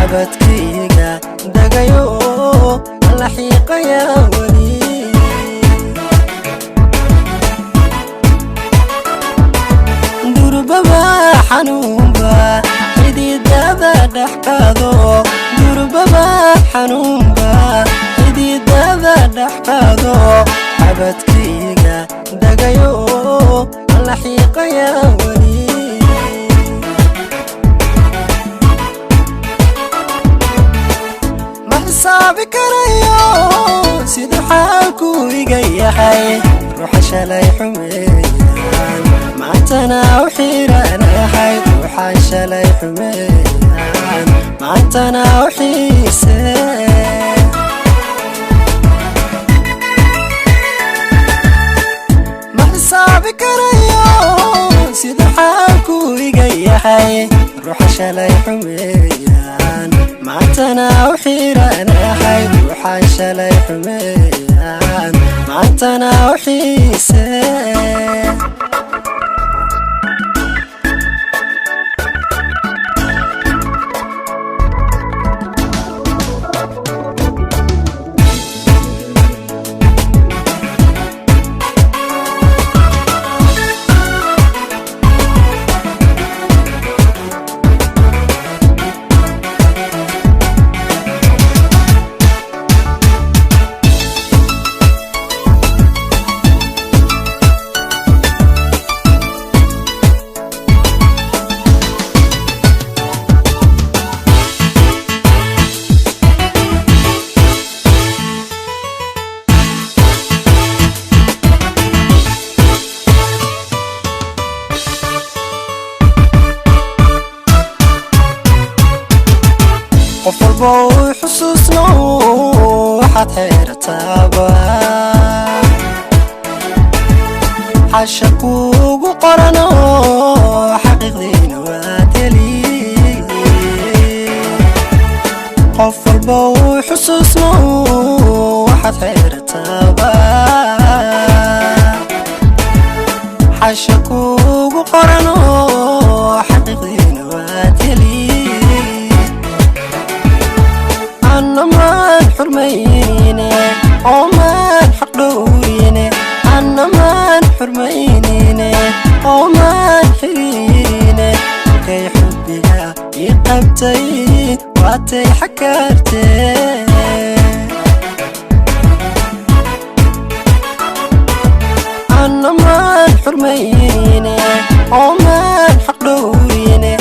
Xabadkayga dagayo la xiiqaya weli. Durbaba xanuunba xididada dhex qaado, durbaba xanuunba xididada dhex qaado, xabadkayga dagayo la xiiqaya weli. Ma xisaabi karayo siduu xaalku iga yahay, ruuxa shalay xumeeyaan maantana u xiiranahay, ruuxa shalay xumeeyaan maantana u xiise. Ma xisaabi karayo siduu xaalku iga yahay, ruuxa shalay xumeeyaan maantana u xiiranahay, ruuxa shalay xumeeyaan maantana u xiise. Qof walba uu xusuusno waxaad xeerataaba, xasha kuugu qorano xaqiiqdiina waa teli. Qof walba uu xusuusno waxaad xeerataaba, xasha kuugu qorano xaqiiqdiina waa teli. Annamaan xurmaynine oomaan xaq dhowrine, annamaan xurmaynine oomaan xiriirine, markay xubbiga ii qabtay waatay xakaartee. Annamaan xurmaynine oomaan xaq dhowrine,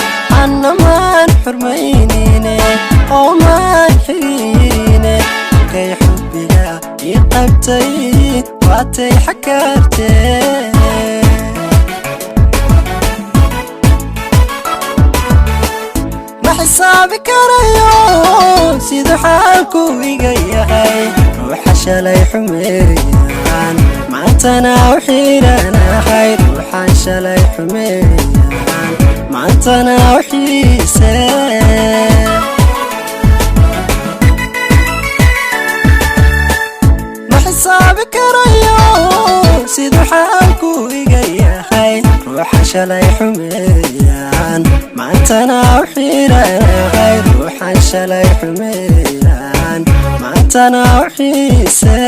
annamaan xurmaynine oomaan xiriirine, markay xubbiga ii qabtay waatay xakaartee. Ma xisaabi karayo siduu xaalku iga yahay, ruuxa shalay xumeeyaan maantana u xiiranahay, ruuxan shalay xumeeyaan maantana u xiise. Ma xisaabi karayo siduu xaalku iga yahay, ruuxa shalay xumeeyaan maantana u xiiranahay, ruuxan shalay xumeeyaan maantana u xiise.